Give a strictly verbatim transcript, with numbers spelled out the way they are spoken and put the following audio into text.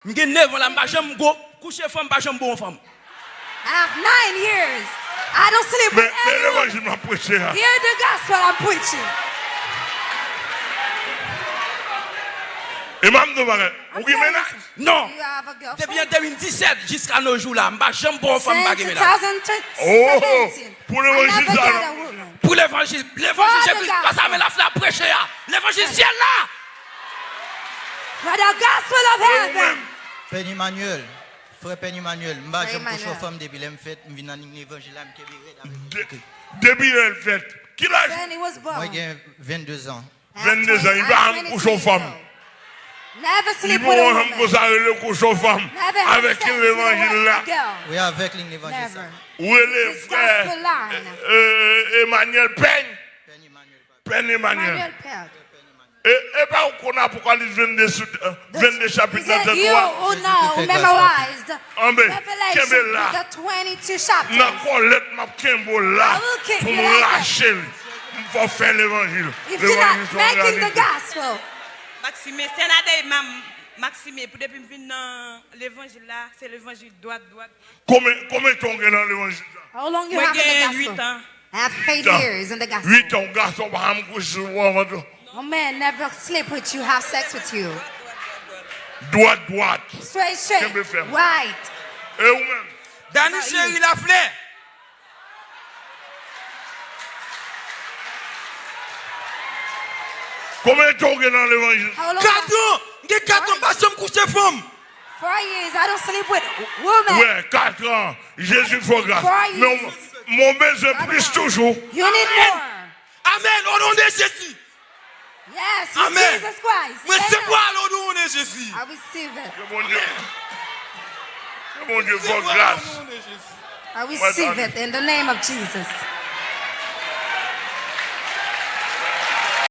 M gen nèf an la, m pa janm go kouche fanm, m pa janm bo yon fanm. I have nine years. I don't sleep Men with men anyone. Levanjil m ap preche a. Hear the gospel I'm preaching. E m ap di w bagay. Ou gen mennaj? Non. You have a Depi an girlfriend. de mil disèt jiska no jou la, m pa janm bo yon fanm m pa Since gen mennaj. Oh, two thousand seventeen. Pou I levanjil never sa got non. A woman. Pou levanjil, levanjil Father Jezi God. Kris, sa men lafla preche a. Levanjil syèl la. For the gospel of Ou heaven. menm. Pè Emmanuel, frè Pè Emmanuel, m pa Frè janm kouche yon Emmanuel. Fanm depi lè m fèt, m vin nan liy levanjil la, m kenbe rèd avèk De- Depi lè l fèt. Ki laj? Then he was born. Mwen gen vennde zan. I have Vennde zan, li twenty- pa I have janm kouche yon twenty-three fanm. years old. Never Li sleep pa with a yon fanm woman. konsa rele kouche yon fanm. Never have Avèk sex ki with levanjil a la. Girl. Wi, avèk liy levanjil sa. Never. Ou rele This frè gospel line. euh, Emmanuel Pèny. Pè Emmanuel. Pèny Emmanuel. Emmanuel Pelt. E, e pa ou konn Apokalips vennde sou, euh, vennde chapit Is la it tèt you ou a? who Jezi know, ki fè memorize Anben, kenbe Revelation la. with the twenty-two chapters? Nan kòlèt m ap kenbe w la I will keep pou you m like that. rache l. M fò fè levanjil. If you're Levanjil not se yon making the reyalite. Gospel. Maxime, sè Nadèy, m, Maxime, pou depi m vin nan levanjil la, se levanjil dwat, dwat. Konbyen konbyen tan w gen nan levanjil sa? How long you Mwen have in the gen Gospel? uit an. I have eight Tan. years in the Gospel. Uit an, yon gason pa janm kouche sou fanm ankò. A man never sleep with you, have sex with you. Dwat, dwat. Straight, straight. Kenbe fèm. Right. E ou menm? Dani Cheri Laflè. Konbyen tan w gen nan levanjil? How long? Kat an! M gen kat an, m pa janm kouche fanm. Four years. I don't sleep with women. Wè, kat an. Jezi fè w gras. Four Men w- years. men w bezwen plis toujou. You need more. Amèn, o non de Jezi. Yes, Amèn. Jesus Christ. Mwen Amen. resevwa l o non de Jezi. I receive it. Ke Bondye. Ke Bondye fè w Resevwa l gras. o non de Jezi. I receive it in the name of Jesus.